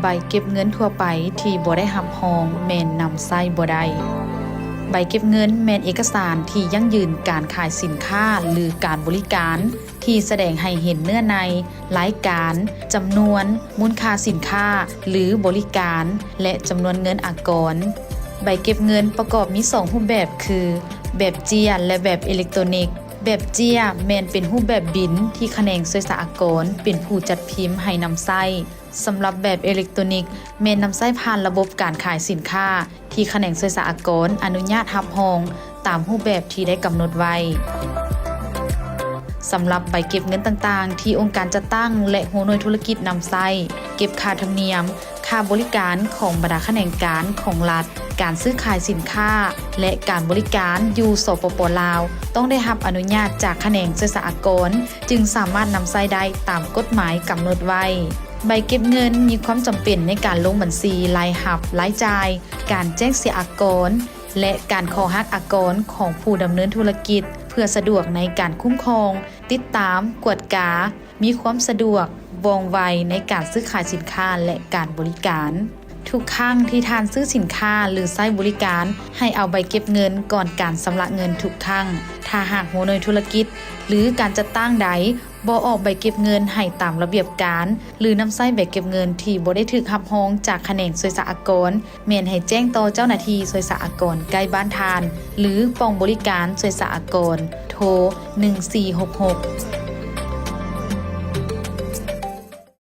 ໃບເກັບເງິນທົ່ວໄປທີ່ບໍ່ໄດ້ຮັບຮອງແມ່ນນຳໃຊ້ບໍ່ໄດ້. ໃບເກັບເງິນແມ່ນເອກະສານທີ່ຢັ້ງຢືນການຂາຍສິນຄ້າ ຫຼື ການບໍລິການ ທີ່ສະແດງໃຫ້ເຫັນເນື້ອໃນ, ລາຍການ, ຈຳນວນ, ມູນຄ່າສິນຄ້າ ຫຼື ບໍລິການ ແລະ ຈຳນວນເງິນອາກອນ. ໃບເກັບເງິນປະກອບມີສອງຮູບແບບຄື ແບບເຈ້ຍ ແລະ ແບບເອເລັກໂຕນິກ. ແບບເຈ້ຍແມ່ນເປັນຮູບແບບບິນທີ່ຂະແໜງສ່ວຍສາອາກອນເປັນຜູ້ຈັດພິມໃຫ້ນຳໃຊ້. ສຳລັບແບບເອເລັກໂຕນິກ ແມ່ນນຳໃຊ້ຜ່ານລະບົບການຂາຍສິນຄ້າ ທີ່ຂະແໜງສ່ວຍສາອາກອນອະນຸຍາດຮັບຮອງຕາມຮູບແບບທີ່ໄດ້ກຳນົດໄວ້. ສຳລັບໃບເກັບເງິນຕ່າງໆ ທີ່ອົງການຈັດຕັ້ງ ແລະ ຫົວໜ່ວຍທຸລະກິດນຳໃຊ້ ເກັບຄ່າທຳນຽມ, ຄ່າບໍລິການຂອງບັນດາຂະແໜງການຂອງລັດ, ການຊື້ຂາຍສິນຄ້າ ແລະ ການບໍລິການຢູ່ ສປປ ລາວ ຕ້ອງໄດ້ຮັບອະນຸຍາດຈາກຂະແໜງສ່ວຍສາອາກອນ ຈຶ່ງສາມາດນຳໃຊ້ໄດ້ຕາມກົດໝາຍກຳນົດໄວ້. ໃບເກັບເງິນມີຄວາມຈຳເປັນໃນການລົງບັນຊີລາຍຮັບ, ລາຍຈ່າຍ, ການແຈ້ງເສຍອາກອນ ແລະ ການຂໍຫັກອາກອນຂອງຜູ້ດຳເນີນທຸລະກິດ ເພື່ອສະດວກໃນການຄຸ້ມຄອງ, ຕິດຕາມ, ກວດກາ, ມີຄວາມສະດວກ, ວ່ອງໄວໃນການຊື້ຂາຍສິນຄ້າ ແລະ ການບໍລິການ. ທຸກຄັ້ງທີ່ທ່ານຊື້ສິນຄ້າ ຫຼື ໃຊ້ບໍລິການ, ໃຫ້ເອົາໃບເກັບເງິນກ່ອນການຊຳລະເງິນທຸກຄັ້ງ. ຖ້າຫາກຫົວໜ່ວຍທຸລະກິດ ຫຼື ການຈັດຕັ້ງໃດ ບໍ່ອອກໃບເກັບເງິນໃຫ້ຕາມລະບຽບການ ຫຼື ນຳໃຊ້ໃບເກັບເງິນທີ່ບໍ່ໄດ້ຖືກຮັບຮອງຈາກຂະແໜງສ່ວຍສາອາກອນ, ແມ່ນໃຫ້ແຈ້ງຕໍ່ເຈົ້າໜ້າທີ່ສ່ວຍສາອາກອນໃກ້ບ້ານທ່ານ ຫຼື ກອງບໍລິການສ່ວຍສາອາກອນ, ໂທ ໜຶ່ງສີ່ຫົກຫົກ.